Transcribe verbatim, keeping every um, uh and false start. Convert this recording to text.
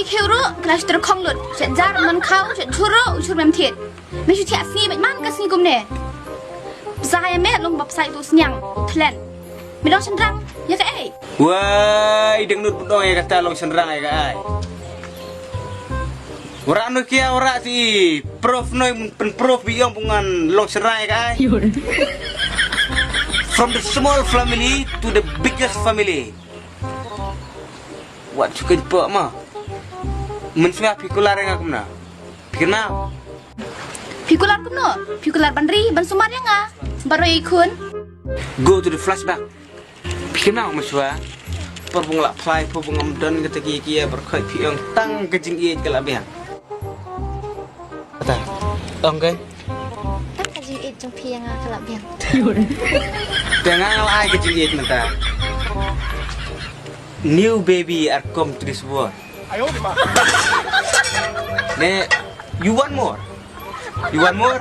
Khiu ruh ka la shu tyrkhong lut, shet jar man khaw, shet chur ruh u chur mem thied. Me shu thiah sngi bad man ka sngi kumne. Psa ïa me long ba psa ïa tu sniang, thlen. Me long shynrang ïa kaei? Wai, dang nud bun ong ïa kata long shynrang ïa kaei. Ora no kia ora ti prof noi pyn prof bi ong bungan long shynrang ïa kaei. From the small family to the biggest family. Wat chukin po ma. Mynshuwa phi kular ïa nga kumno? Phi kynmaw? Phi kular kumno? Phi kular ban ri, ban sumar ïa nga. Baroi khun. Go to the flashback. Phi kynmaw mynshuwa? Por bung lah phlai, por bung am don kata ki ki bar khoi phi ong tang ka jingïeit ka la biang. Kata. Ong kai. Tang ka jingïeit jong phi ïa nga ka la biang. Te nga nga la ai ka jingïeit mynta. New baby are come to this world. Ne, you want more? You want more?